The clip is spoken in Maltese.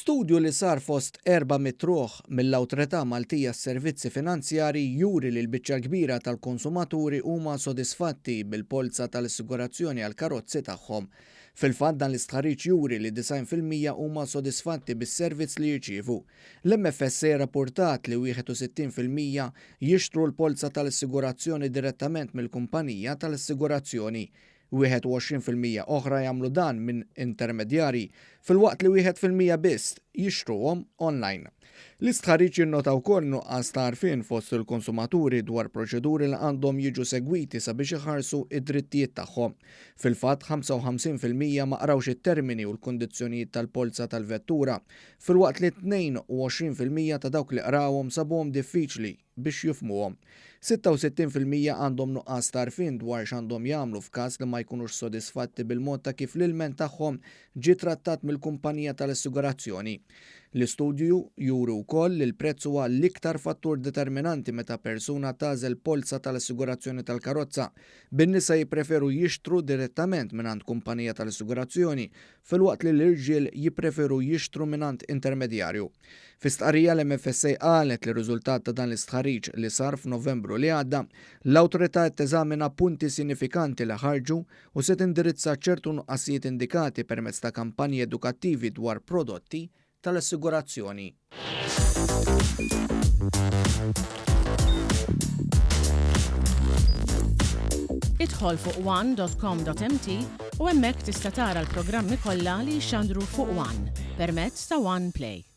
Studju li sar fost 400 ruħ mill-Awtorità Maltija għas-Servizzi Finanzjarji juri li l-biċċa l-kbira tal-konsumaturi huma sodisfatti bil-polza tal-assigurazzjoni għall-karozzi tagħhom. Fil-fatt dan l-istħarriġ juri li 90% huma sodisfatti bis-servizz li jirċievu. L-MFSA rrappurtat li 61% jixtru l-polza tal-assigurazzjoni direttament mill-kumpanija tal-assigurazzjoni. 21% oħra jagħmlu dan minn intermedjarji, filwaqt li 1% biss jixtruhom online. L-istħarriġ jinnota wkoll nuqqas ta' għarfien fost il-konsumaturi dwar proċeduri li għandhom jiġu segwiti sabiex iħarsu d-drittijiet tagħhom. Fil-fatt, 55% ma qrawx it-termini u l-kundizzjonijiet tal-polza tal-vettura, filwaqt li 22% ta' dawk li qrawhom sabuhom diffiċli biex jifhmuhom. 66% għandhom nuqqas ta' għarfien dwar x'għandhom jagħmlu f'każ li ma jkunux sodisfatti bil-mod ta' kif l-ilment tagħhom ġie trattat mill-kumpanija tal-assigurazzjoni. L-istudju juri wkoll li l-prezz huwa l-iktar fattur determinanti meta persuna tagħżel polza tal-assigurazzjoni tal-karozza, bin-nisa jippreferu jixtru direttament mingħand kumpanija tal-assigurazzjoni filwaqt li l-irġiel jippreferu jixtru mingħand intermedjarju. Fi stqarrija l-MFSA qalet li riżultat ta' dan l-istħarriġ li sar f'Novembru li għadda, l-awtorità qed teżamina punti sinifikanti li ħarġu u se tindirizza ċertu nuqqasijiet indikati permezz ta' kampanji edukattivi dwar prodotti tal-assigurazzjoni. Idħol fuq one.com.mt u hemmhekk tista' tara l-programmi kollha li jixxandru fuq One permezz ta' One Play.